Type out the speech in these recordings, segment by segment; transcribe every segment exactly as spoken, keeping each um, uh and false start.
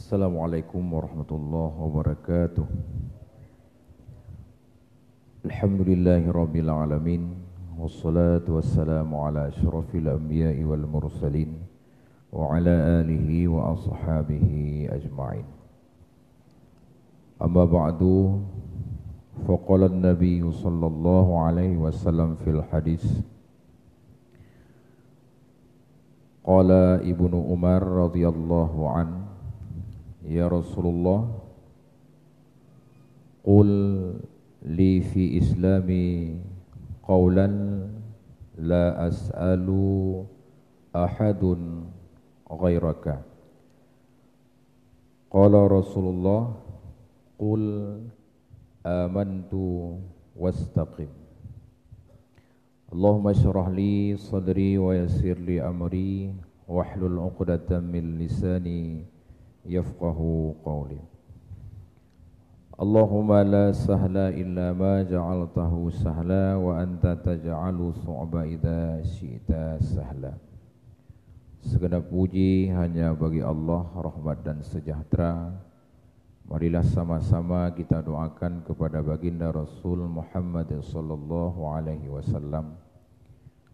Assalamualaikum warahmatullahi wabarakatuh. Alhamdulillahirabbil alamin. Wassalatu wassalamu ala asyrafil anbiya'i wal mursalin wa ala alihi wa ashabihi ajma'in. Amma ba'du, faqala an-nabiyyu sallallahu alaihi wasallam fil hadis, qala Ibnu Umar radhiyallahu an, "Ya Rasulullah, qul li fi islami qawlan la as'alu ahadun ghairaka." Qala Rasulullah, "Qul amantu wastaqim." Allahumma shrah li sadri wa yassir li amri wahlul 'uqdatam min lisani yafqahu qawli. Allahumma la sahla illa ma ja'altahu sahla wa anta taj'alu su'ba idza syi'ta sahla. Segenap puji hanya bagi Allah, rahmat dan sejahtera. Marilah sama-sama kita doakan kepada Baginda Rasul Muhammad sallallahu alaihi wasallam,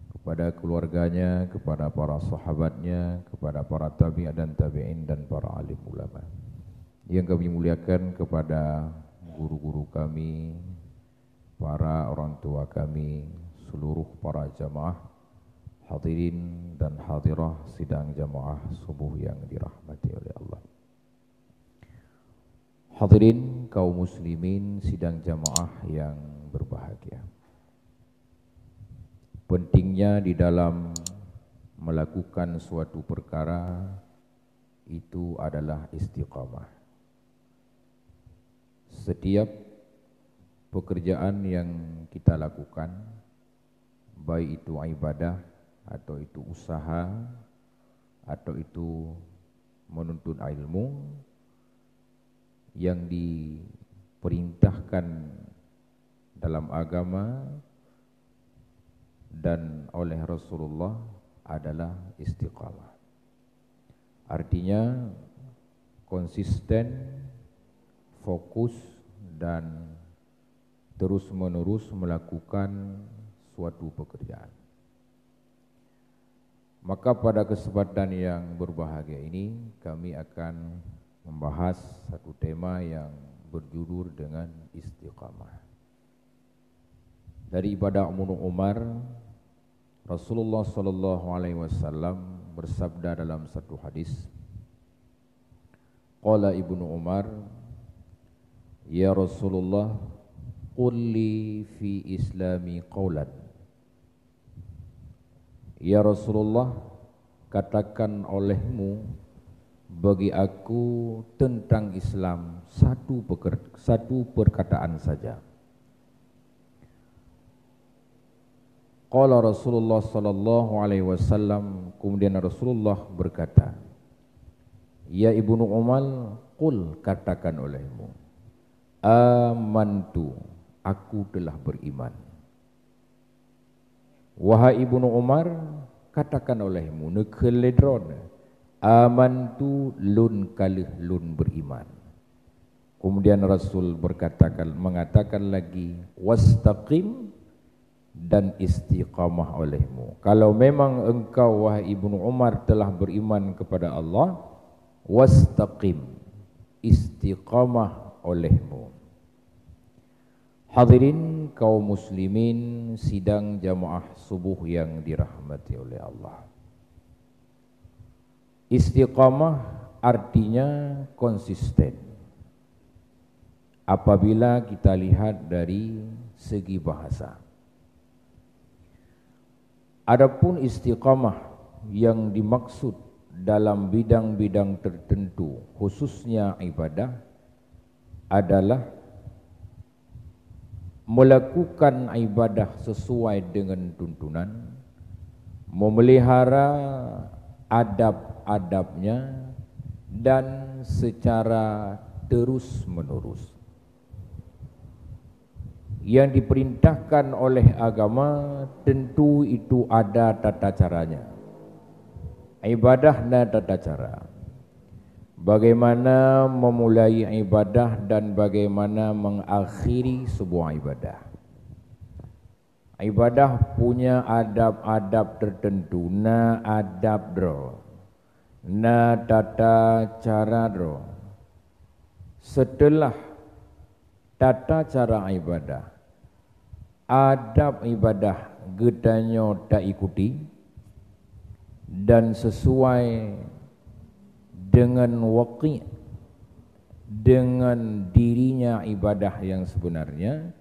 kepada keluarganya, kepada para sahabatnya, kepada para tabi'in dan tabi'in, dan para alim ulama. Yang kami muliakan, kepada guru-guru kami, para orang tua kami, seluruh para jamaah, hadirin dan hadirah sidang jamaah subuh yang dirahmati oleh Allah. Hadirin kaum muslimin sidang jamaah yang berbahagia. Pentingnya di dalam melakukan suatu perkara itu adalah istiqamah. Setiap pekerjaan yang kita lakukan, baik itu ibadah, atau itu usaha, atau itu menuntut ilmu, yang diperintahkan dalam agama dan oleh Rasulullah adalah istiqamah. Artinya, konsisten, fokus, dan terus-menerus melakukan suatu pekerjaan. Maka pada kesempatan yang berbahagia ini, kami akan membahas satu tema yang berjudul dengan istiqamah. Dari Ibnu Umar, Rasulullah sallallahu alaihi wasallam bersabda dalam satu hadis, qala Ibnu Umar, "Ya Rasulullah, qul li fi islami qaulan." "Ya Rasulullah, katakan olehmu bagi aku tentang Islam satu peker-, satu perkataan saja." Qala Rasulullah sallallahu alaihi wasallam, kemudian Rasulullah berkata, "Ya Ibnu Umar, qul, katakan olehmu, 'Amantu, aku telah beriman.'" "Wahai Ibnu Umar, katakan olehmu, neukheun lé droeneuh, 'Amantu, lôn ka lheueh lôn beriman.'" Kemudian Rasul berkatakan, mengatakan lagi, "Wastaqim, dan istiqamah olehmu." Kalau memang engkau, wahai Ibnu Umar, telah beriman kepada Allah, wastaqim, istiqamah olehmu. Hadirin kaum muslimin sidang jamaah subuh yang dirahmati oleh Allah. Istiqamah artinya konsisten. Apabila kita lihat dari segi bahasa. Adapun istiqamah yang dimaksud dalam bidang-bidang tertentu, khususnya ibadah, adalah melakukan ibadah sesuai dengan tuntunan, memelihara adab-adabnya, dan secara terus-menerus. Yang diperintahkan oleh agama tentu itu ada tata caranya. Ibadah na tata cara. Bagaimana memulai ibadah dan bagaimana mengakhiri sebuah ibadah. Ibadah punya adab-adab tertentu, na adab droe, na tata cara droe. Setelah tata cara ibadah, adab ibadah geutanyoe taikuti dan sesuai dengan waqi', dengan dirinya ibadah yang sebenarnya,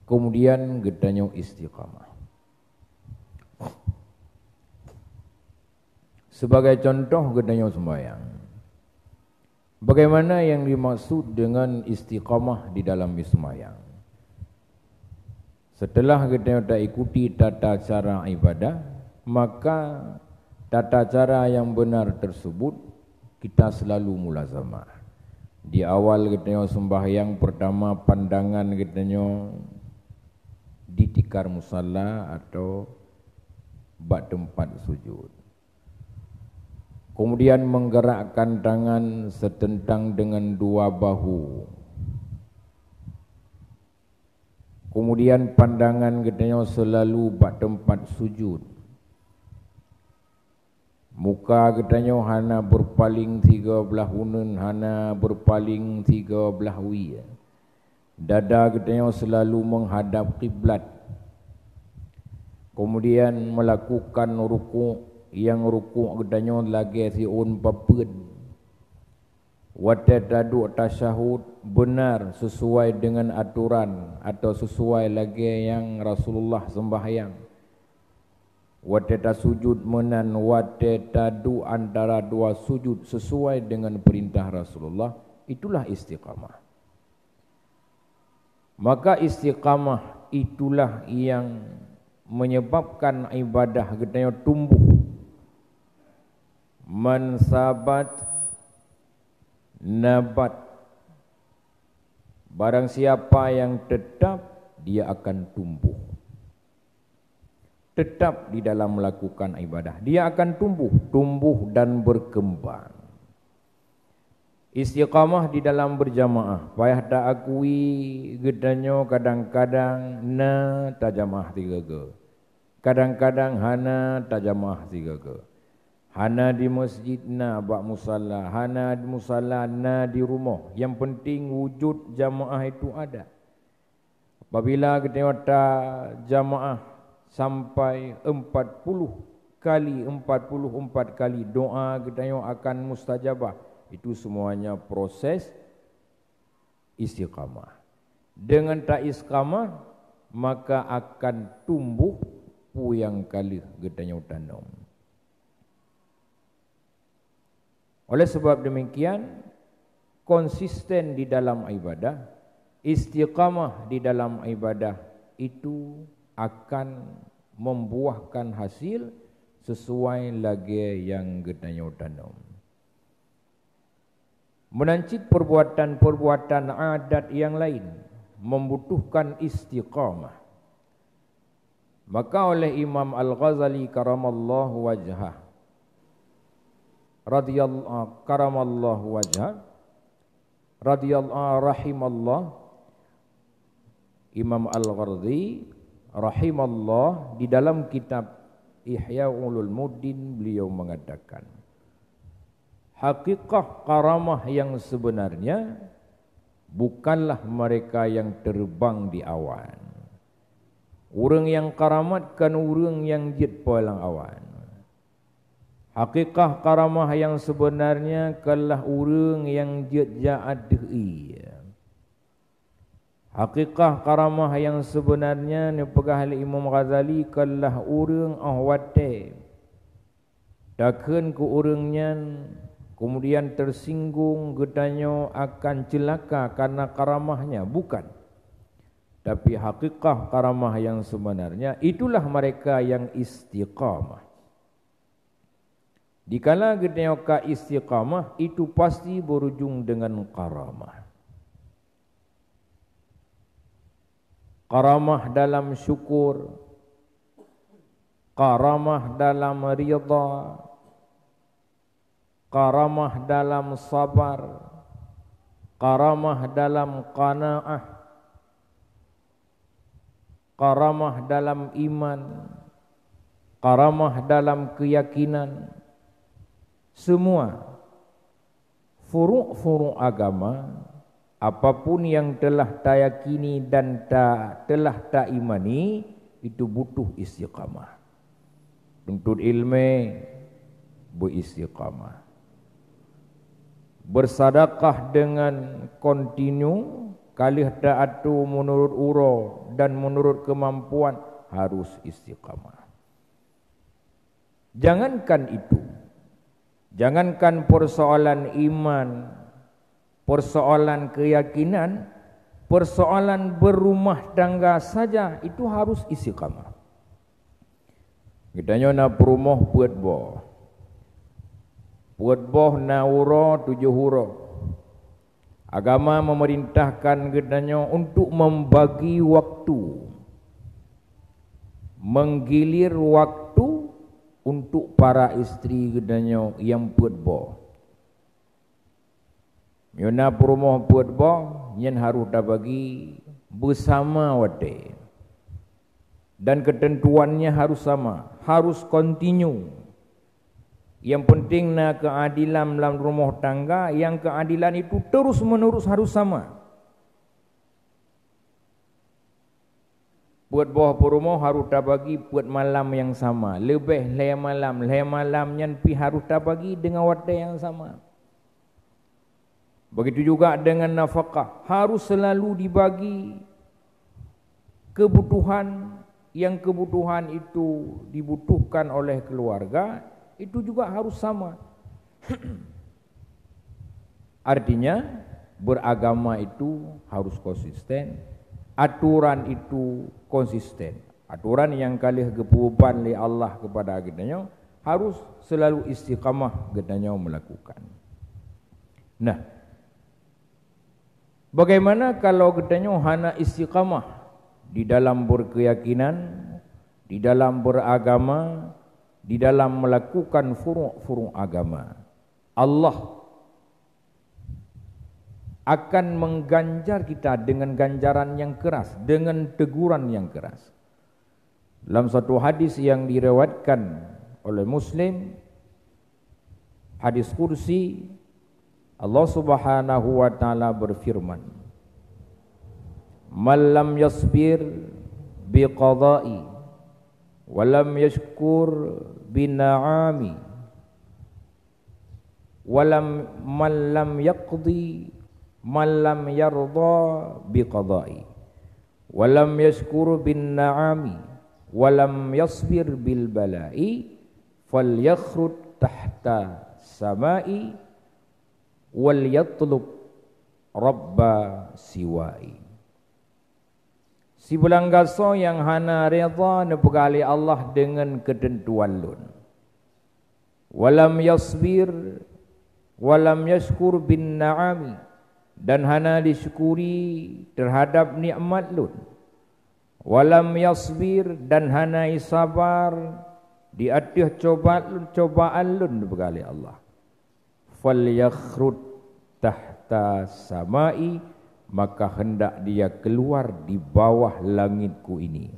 kemudian geutanyoe istiqamah. Sebagai contoh, geutanyoe sembahyang. Bagaimana yang dimaksud dengan istiqamah di dalam sembahyang? Setelah geutanyoe taikuti tata cara ibadah, maka tata cara yang benar tersebut kita selalu mulazamah. Di awal geutanyoe sembahyang, pertama pandangan geutanyoe di tikar musalla atau bak teumpat sujud. Kemudian menggerakkan tangan setentang dengan dua bahu. Kemudian pandangan geutanyoe selalu bak teumpat sujud. Muka geutanyoe hana berpaling tiga blah uneuen, hana berpaling tiga blah wie. Dada geutanyoe selalu menghadap kiblat. Kemudian melakukan rukuk, nyang rukuk geutanyoe lagée siôn papeuet. Watée taduek tasyahud, benar sesuai dengan aturan atau sesuai lagée nyang Rasulullah sembahyang. Watée tasujud meunan, watée taduek antara dua sujud sesuai dengan perintah Rasulullah, itulah istiqamah. Maka istiqamah itulah yang menyebabkan ibadah geutanyoe tumbuh. Man sabat nabat. Barang siapa yang tetap, dia akan tumbuh. Tetap di dalam melakukan ibadah, dia akan tumbuh, tumbuh dan berkembang. Istiqamah di dalam berjamaah, payah taakui geutanyoe kadang-kadang na tajamaah sigoe-goe. Kadang-kadang hana tajamaah sigoe-goe. Hana di masjid, na bak musalla, hana di musalla, na di rumoh. Yang penting wujud jamaah itu ada. Apabila geutanyoe tajamaah sampai empat puluh kali, empat puluh empat kali, doa geutanyoe akan mustajabah. Itu semuanya proses istiqamah. Dengan ta-istiqamah, maka akan tumbuh peue nyang ka lheueh geutanyoe tanom. Oleh sebab demikian, konsisten di dalam ibadah, istiqamah di dalam ibadah itu akan membuahkan hasil sesuai lagée nyang geutanyoe tanom. Meunan cit perbuatan-perbuatan adat nyang laén membutuhkan istiqamah. Maka oleh Imam Al-Ghazali karamallahu wajhah, radhiyallahu, karamallahu wajhah, radhiyallahu, rahimallah, Imam Al-Ghazali rahimallah di dalam kitab Ihya Ulumuddin, beliau mengatakan, hakikat karamah yang sebenarnya bukanlah mereka yang terbang di awan. Ureuëng nyang karamat kon ureuëng nyang jeuet po lam awan. Hakikat karamah yang sebenarnya kon lah ureuëng nyang jeuet jak ateueh ié. Hakikat karamah yang sebenarnya, neupeugah lé Imam Ghazali, kon lah ureuëng óh watée takheun keu ureuëng nyan, kemudian tersinggung, geutanyoe akan ceulaka karena karamahnya. Bukan. Tapi hakikat karamah yang sebenarnya, itulah mereka yang istiqamah. Dikala geutanyoe ka istiqamah, itu pasti berujung dengan karamah. Karamah dalam syukur, karamah dalam ridha, karamah dalam sabar, karamah dalam qanaah, karamah dalam iman, karamah dalam keyakinan. Semua furuk-furuk agama, apapun yang telah tayakini dan ta-, telah taimani, itu butuh istiqamah. Tuntut ilmu, beristiqamah. Bersedekah dengan kontinu, ka lheueh taatur menurut uroe dan menurut kemampuan, harus istiqamah. Jangankan itu, jangankan persoalan iman, persoalan keyakinan, persoalan berumah tangga saja itu harus istiqamah. Geutanyoe na peurumoh peuet boh. Peuet boh na uroe tujoh uroe. Agama memerintahkan geutanyoe untuk membagi waktu, menggilir waktu untuk para istri geutanyoe nyang peuet boh. Meunyoe na peurumoh peuet boh, nyan harôh tabagi beusama watée. Dan keuteuntuannya harôh sama, harôh kontinu. Nyang peunteng na keuadilan lam rumoh tangga, nyang keuadilan itu terus-menerus harôh sama. Peuet boh peurumoh harôh tabagi peuet malam nyang sama, leubeh lhée malam, lhée malam nyan pih harôh tabagi deungon watée nyang sama. Begitu juga dengan nafakah, harôh selalu dibagi kebutuhan, nyang kebutuhan itu dibutuhkan oleh keluarga, itu juga harôh sama. Artinya, beragama itu harôh konsisten, aturan itu konsisten. Aturan nyang ka lheueh geupeuban lé Allah keupada geutanyoe harôh seulalu istiqamah geutanyoe meulakukan. Nah, bagaimana kalau geutanyoe hana istiqamah di dalam berkeyakinan, di dalam beragama, di dalam melakukan furuk-furuk agama? Allah akan mengganjar kita dengan ganjaran yang keras, dengan teguran yang keras. Dalam satu hadis yang diriwayatkan oleh Muslim, hadis kursi, Allah Subhanahu wa Ta'ala berfirman, "Man lam yasbir bi qada'i, wa lam yashkur bi na'ami, wa lam, man lam yaqdi, man lam yarda bi qada'i, wa lam yashkur bin na'ami, wa lam yasbir bil bala'i, falyakhruj tahta sama'i, wal yatlub rabba siwa'i." Sibulang gasoe nyang hana redha neupeugah lé Allah deungon keuteuntuan Lôn. Wa lam yasbir, wa lam yashkur bin na'ami, dan hana disyukuri terhadap nikmat Lôn. Wa lam yasbir, dan hana sabar di ateueh coba-, cobaan Lôn, neupeugah lé Allah. "Falyakhruj tahta sama'i," maka hendak dia keluar di bawah langitku ini.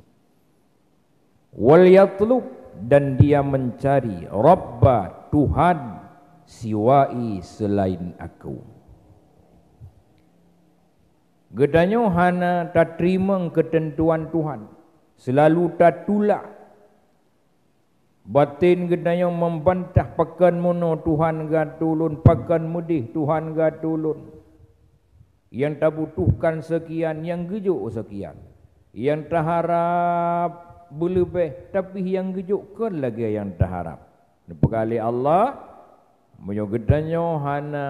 "Wal yatlub," dan dia mencari, "Rabba," Tuhan, "siwa'i," selain Aku. Geutanyoe hana tateurimong keuteuntuan Tuhan, seulalu tatulak. Baten geutanyoe meubantah, "Pakon meunoe Tuhan geuatô lôn, pakon meudeh Tuhan geuatô lôn." Nyang tabutuhkan seukian, nyang geujok seukian. Nyang taharab beuleubeh, tapi nyang geujok kon lagée nyang taharab. Neupeugah lé Allah, meunyoe geutanyoe hana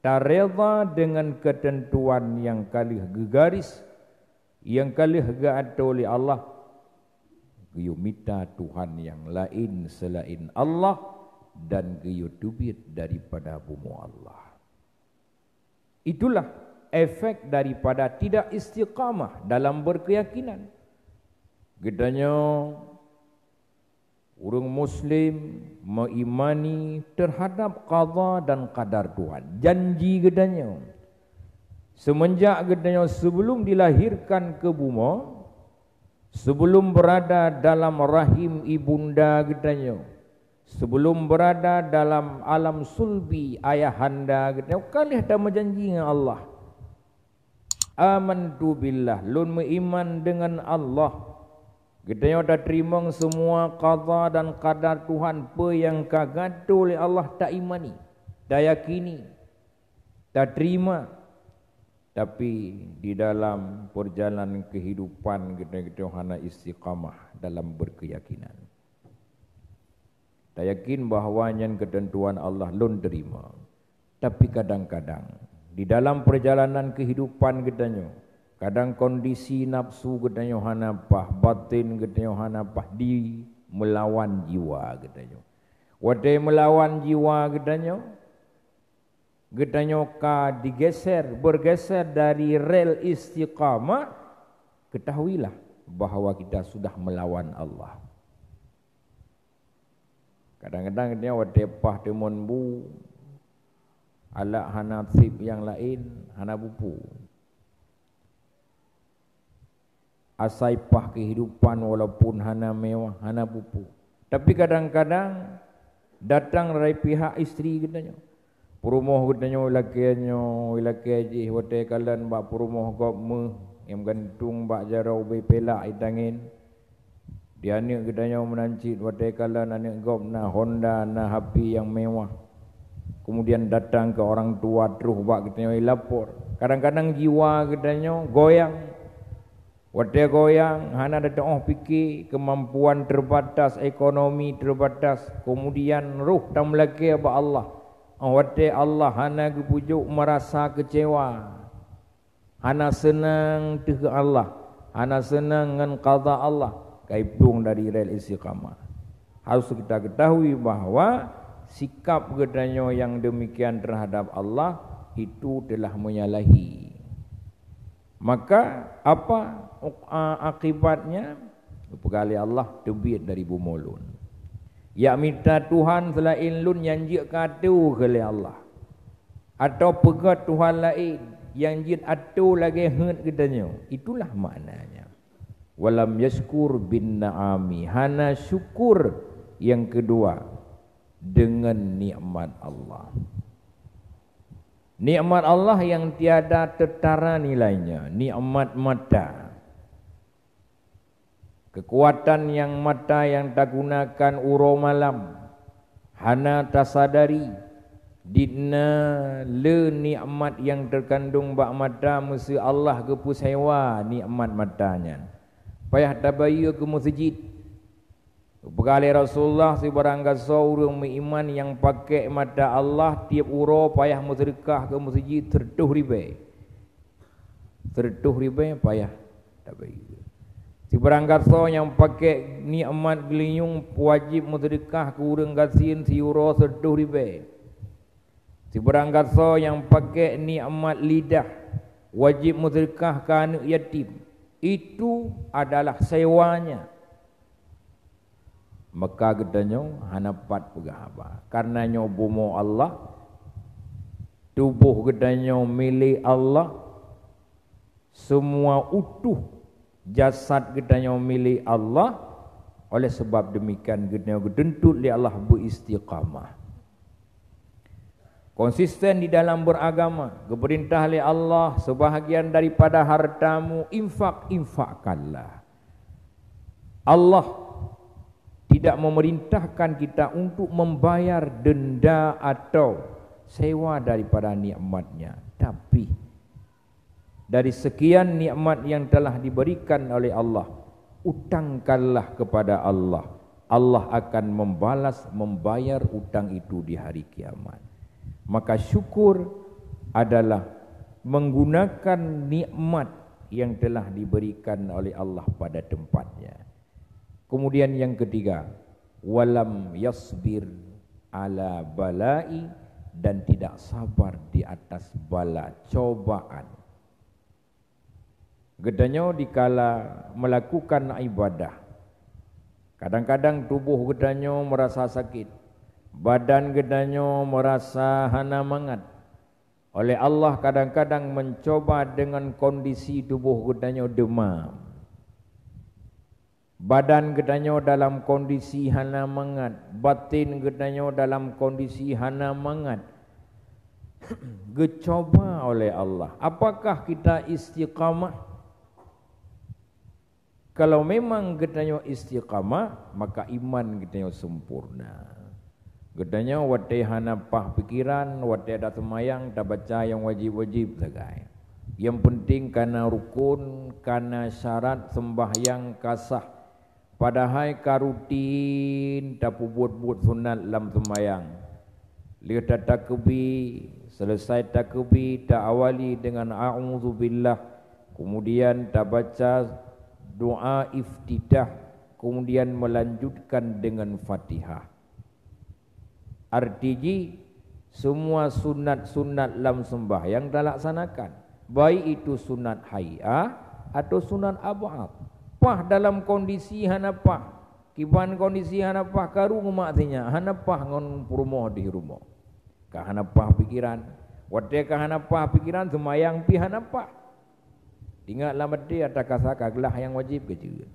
taredha deungon keuteuntuan nyang ka lheueh geugaris, nyang ka lheueh geuatô lé Allah, geuyue mita tuhan nyang laén seulaén Allah dan geuyue teubiet daripada bumoe Allah. Itulah efek daripada tidak istiqamah dalam berkeyakinan. Geutanyoe Ureuëng Muslim meuimani terhadap qadha dan qadar Tuhan. Janji geutanyoe, semenjak geutanyoe sebelum dilahirkan ke bumoe, sebelum berada dalam rahim ibunda geutanyoe, sebelum berada dalam alam sulbi ayahanda geutanyoe, ka lheueh tameujanji ngon Allah. Amantu billah, lôn meuiman deungon Allah. Geutanyoe tateurimong seumua qadha dan qadar Tuhan, peue nyang ka geuatoe lé Allah taimani, tayakini, taterima. Tapi di dalam perjalanan kehidupan geutanyoe, geutanyoe hana istiqamah dalam berkeyakinan. Tayakin bahwa nyan keuteuntuan Allah lôn terima. Tapi kadang-kadang di dalam perjalanan kehidupan geutanyoe, kadang kondisi nafsu geutanyoe hana paih, batin geutanyoe hana paih, di meulawan jiwa geutanyoe. Watée meulawan jiwa geutanyoe, geutanyoe ka digeser, bergeser dari rel istiqamah, ketahuilah bahwa kita sudah melawan Allah. Kadang-kadang geutanyoe watée paih teumon bu, alak hana seb nyang laén, hana bupu. Asai paih kehidupan walaupun hana mewah, hana bupu. Tapi kadang-kadang datang dari pihak istri geutanyoe. Peurumoh geutanyoe lakée nyoe, lakée jih, watée kalon bak peurumoh gob méuh, nyang gantung bak jaroe ubé peulak itangen. Di aneuëk geutanyoe meunan cit, watée kalon aneuëk gob na Honda, na H P nyang mewah. Kemudian datang ke orang tua, troh bak geutanyoe ilapor. Kadang-kadang jiwa geutanyoe goyang. Watée goyang, hana teutoh pike, keumampuan terbatas, ekonomi terbatas, kemudian roh tameulakée bak Allah. Óh watée Allah hana geupeujok, merasa kecewa, hana seunang teuh Allah, hana seunang ngon qadha Allah, ka iplueng dari rel istiqamah. Harus kita ketahui bahwa sikap geutanyoe yang demikian terhadap Allah itu telah menyalahi. Maka apa uk-, a-, akibatnya? Geupeugah lé Allah, teubiet dari bumoe lôn. Jak mita tuhan seulaén lôn nyang jeuet keu ateueh lé Allah. Atawa peugét tuhan laén nyang jeuet ateueh lagée heuet geutanyoe. Itulah maknanya. Walam yashkur bin na'ami, hana syukur yang kedua dengan nikmat Allah. Nikmat Allah yang tiada teutara nilainya, nikmat mata. Kekuatan nyang mata nyang tagunakan uroe malam, hana tasadari, dina le nikmat nyang teukandong bak mata, meuseu Allah geupeusewa nikmat mata nyan. Payah tabayeue keu meuseujid. Geupeugah lé Rasulullah, sibarang gasoe ureuëng meuiman nyang pakék mata Allah tieb uroe payah meuseudeukah keu meuseujid sireutôh ribée. Sireutôh ribée payah tabayeue. Sibarang gasoe nyang pakék nikmat geulinyueng wajéb meuseudeukah keu ureuëng gasien siuroe sireutôh ribée. Sibarang gasoe nyang pakék nikmat lidah wajéb meuseudeukah keu aneuëk yatim. Itu adalah sewanya. Maka geutanyoe hana pat peugah haba. Karena nyoe bumoe Allah, tuboh geutanyoe milék Allah, semua utuh jasad geutanyoe milék Allah. Oleh sebab demikian, geutanyoe geutuntut lé Allah beuistiqamah. Konsisten di dalam beragama, geupeurintah lé Allah, sebahagian daripada hartamu infak, infakkanlah. Allah tidak memerintahkan kita untuk membayar denda atau sewa daripada nikmat-Nya, tapi dari sekian nikmat yang telah diberikan oleh Allah, utangkanlah kepada Allah. Allah akan membalas, membayar utang itu di hari kiamat. Maka syukur adalah menggunakan nikmat yang telah diberikan oleh Allah pada tempatnya. Kemudian yang ketiga, walam yasbir ala bala'i, dan tidak sabar di atas bala, cobaan. Geutanyoe dikala melakukan ibadah, Kadang-kadang tuboh geutanyoe meurasa sakét, badan geutanyoe meurasa hana mangat. Oleh Allah kadang-kadang mencoba dengan kondisi tuboh geutanyoe deumam. Badan geutanyoe dalam kondisi hana mangat, batin geutanyoe dalam kondisi hana mangat. Geucoba oleh Allah. Apakah kita istiqamah? Kalau memang geutanyoe istiqamah, maka iman geutanyoe sempurna. Geutanyoe watée hana paih pikeran, watée taseumayang, tabaca nyang wajéb-wajéb sagai. Nyang peunteng kana rukon, kana syarat seumbahyang ka sah. Padahai ka rutin tapeubuet-buet sunat lam seumayang. Lheueh tatakeubi, seuleusai takeubi, ta-awali deungon a'udzubillah, keumudian tabaca doa iftitah, keumudian meulanjutkan deungon Fatihah. Arti jih, semua sunat-sunat lam seumbahyang talaksanakan, baik itu sunat hai'ah atau sunat ab'ad. Paih dalam kondisi hana paih. Kiban kondisi hana paih karu ngon mak sinyak, hana paih ngon peurumoh di rumoh. Ka hana paih pikeran. Watée ka hana paih pikeran, seumayang pih hana paih. Ingat lam até ata kasa ka glah nyang wajéb keu jeuet.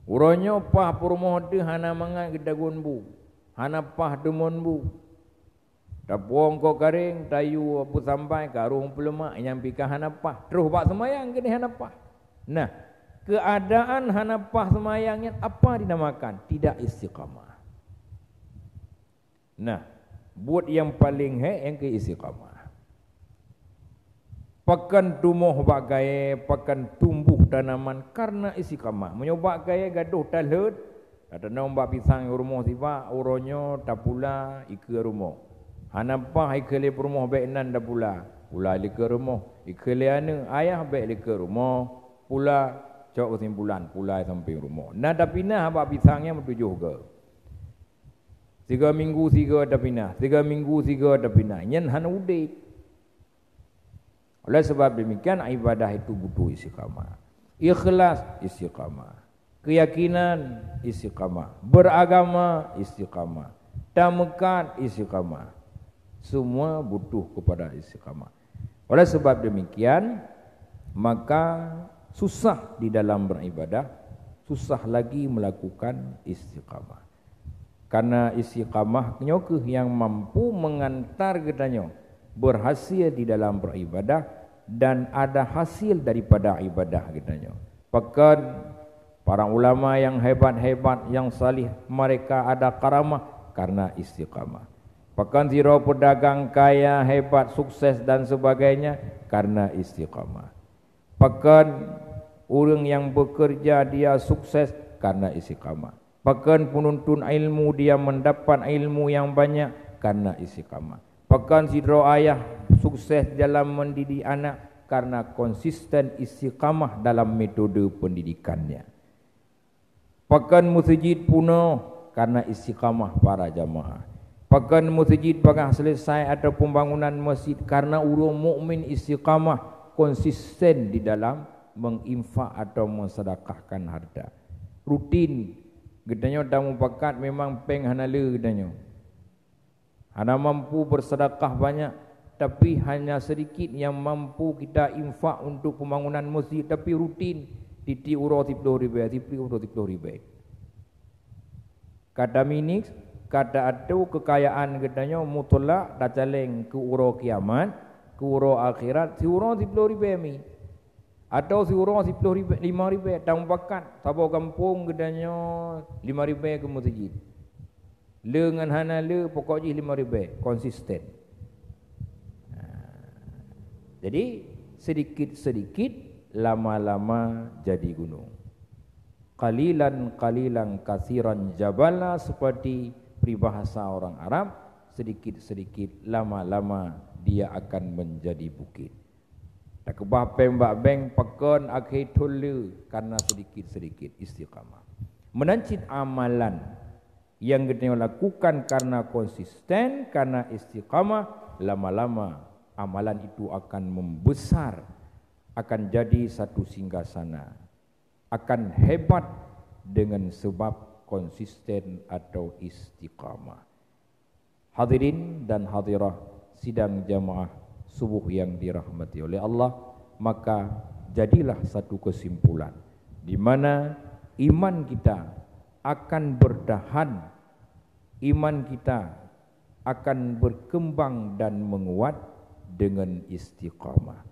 Uroe nyoe paih peurumoh teuh hana mangat geutagun bu, hana paih teumon bu. Tapuong kok karéng, tayue peusambai ka rhung peuleumak nyang pih ka hana paih, troh bak seumayang keudeh hana paih. Nah, keuadaan hana paih seumayang nyan apa dinamakan? Tidak istiqamah. Nah, buet nyang paleng hék nyang keu istiqamah. Pakon tumoh bak kayée, pakon tumboh tanaman karena istiqamah. Meunyoe bak kayée gadôh talheuet, tatanom bak pisang rumoh sibak, uroe nyoe tapula ikeue rumoh. Hana paih ikeue lé peurumoh bék nan tapula, pula ikeue rumoh. Ikeue lé aneuk, ayah bék ikeue rumoh, pula cok keusimpulan, pula sampéng rumoh. Na tapinah bak pisang nyan meutujoh goe. Sigoe minggu sigoe tapinah, sigoe minggu sigoe tapinah. Nyan hana udeb. Oleh sebab demikian, ibadah itu butuh istiqamah. Ikhlas, istiqamah. Keyakinan, istiqamah. Beragama, istiqamah. Tameukat, istiqamah. Semua butuh kepada istiqamah. Oleh sebab demikian, maka susah di dalam beribadah, susah lagi melakukan istiqamah. Karena istiqamah nyoe kheueh nyang mampu mengantar geutanyoe berhasil di dalam beribadah dan ada hasil daripada ibadah geutanyoe. Pakon para ulama nyang hebat-hebat, nyang salih, mereka ada karamah karena istiqamah. Pakon sidroe peudagang kaya, hebat, sukses dan sebagainya karena istiqamah. Pakon ureuëng nyang bekerja dia sukses karena istiqamah. Pakon penuntut ilmu dia mendapat ilmu yang banyak karena istiqamah. Pakon sidroe ayah sukses dalam mendidik anak karena konsisten istiqamah dalam metode pendidikannya. Pakon meuseujid punoh karena istiqamah para jamaah. Pakon meuseujid bagaih selesai atau pembangunan masjid karena ureuëng mukmin istiqamah konsisten di dalam menginfak atau mensedekahkan harta. Rutin, geutanyoe tamupakat memang péng hana le geutanyoe. Hana mampu bersedekah banyak, tapi hanya sedikit yang mampu kita infak untuk pembangunan masjid, tapi rutin, tiep-tiep uroe siploh ribée, tiep-tiep uroe siploh ribée. Ka taminis, ka taatô keukayaan geutanyoe mutlak tacaleng keu uroe kiamat, keu uroe akhirat, siuroe siploh ribée mi. Atau siuroe siploh ribée, lima ribée, tamupakat, saboh gampông geutanyoe lima ribée keu meuseujid. Le ngon hana le, pokok jih lima ribée, konsisten. Nah, jadi, sedikit-sedikit, lama-lama jadi gunung. Qalilan, qalilan, kasiran jabala, seperti peribahasa orang Arab, sedikit-sedikit, lama-lama dia akan menjadi bukit. Takeubah péng bak bank pakon akhé thon le, karena sedikit-sedikit istiqamah. Meunan cit amalan nyang geutanyoe lakukan karena konsisten, karena istiqamah, lama-lama amalan itu akan membesar, akan jadi satu singgasana, akan hebat dengan sebab konsisten atau istiqamah. Hadirin dan hadirah sidang jamaah subuh yang dirahmati oleh Allah, maka jadilah satu kesimpulan di mana iman kita akan bertahan, iman kita akan berkembang dan menguat dengan istiqamah.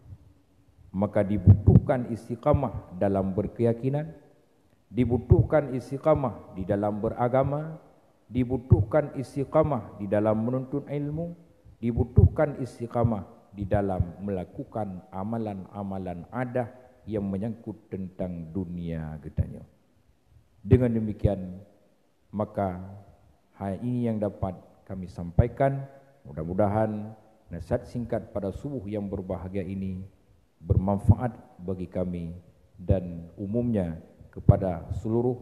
Maka dibutuhkan istiqamah dalam berkeyakinan, dibutuhkan istiqamah di dalam beragama, dibutuhkan istiqamah di dalam menuntut ilmu, dibutuhkan istiqamah di dalam melakukan amalan-amalan adah yang menyangkut tentang dunia geutanyoe. Dengan demikian, maka hanya ini yang dapat kami sampaikan. Mudah-mudahan nasihat singkat pada subuh yang berbahagia ini bermanfaat bagi kami dan umumnya kepada seluruh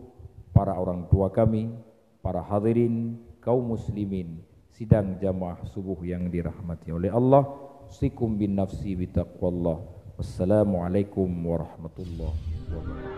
para orang tua kami, para hadirin kaum muslimin sidang jamaah subuh yang dirahmati oleh Allah. Usikum bin nafsi bitaqwallah. Wassalamualaikum warahmatullahi wabarakatuh.